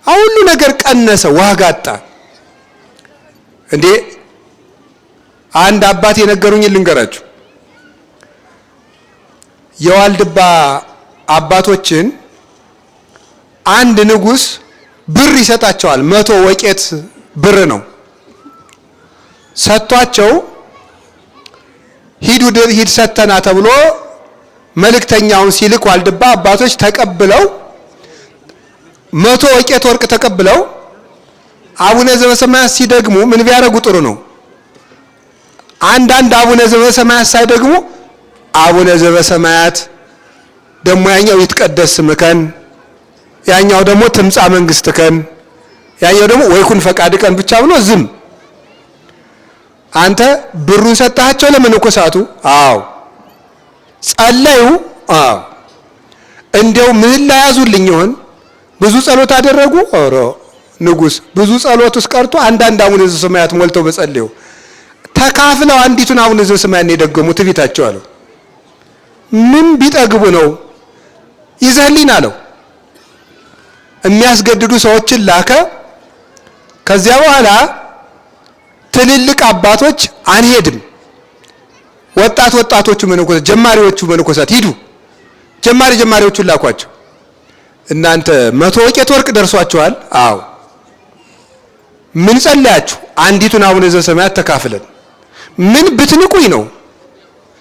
ሁሉ ነገር ቀነሰ፣ ዋጋ አጣ። እንዴ አንድ አባት የነገሩኝ ልንገራችሁ። የዋልድባ አባቶችን አንድ ንጉስ ብር ይሰጣቸዋል። 100 ወቄት ብር ነው ሰጥቷቸው፣ ሂዱ ሂድ ሰተና ተብሎ መልእክተኛውን ሲልክ ዋልድባ አባቶች ተቀብለው 100 ወቄት ወርቅ ተቀብለው አቡነ ዘበሰማያት ሲደግሙ ምን ቢያደርጉ ጥሩ ነው? አንዳንድ አቡነ ዘበሰማያት ሳይደግሙ አቡነ ዘበሰማያት ደግሞ ያኛው ይትቀደስ ስምከን፣ ያኛው ደግሞ ትምጻ መንግስትከን፣ ያኛው ደግሞ ወይኩን ፈቃድከን ብቻ ብሎ ዝም። አንተ ብሩን ሰጣቸው ለመነኮሳቱ? አዎ። ጸለዩ? አዎ። እንዲያው ምህላ ያዙልኝ ይሆን? ብዙ ጸሎት አደረጉ? ኧረ ንጉስ ብዙ ጸሎት ውስጥ ቀርቶ አንዳንድ አቡነ ዘበሰማያት ሞልተው በጸለዩ ተካፍለው አንዲቱን አቡነ ዘበሰማያት ነው የደገሙ። ትዕቢታቸው አለው። ምን ቢጠግቡ ነው? ይዘህልኝ አለው። የሚያስገድዱ ሰዎችን ላከ። ከዚያ በኋላ ትልልቅ አባቶች አንሄድም፣ ወጣት ወጣቶቹ መነኮሳት፣ ጀማሪዎቹ መነኮሳት ሂዱ፣ ጀማሪ ጀማሪዎቹን ላኳቸው። እናንተ 100 ወቄት ወርቅ ደርሷችኋል? አዎ። ምን ጸለያችሁ? አንዲቱን አቡነ ዘበሰማያት ተካፍለን። ምን ብትንቁኝ ነው?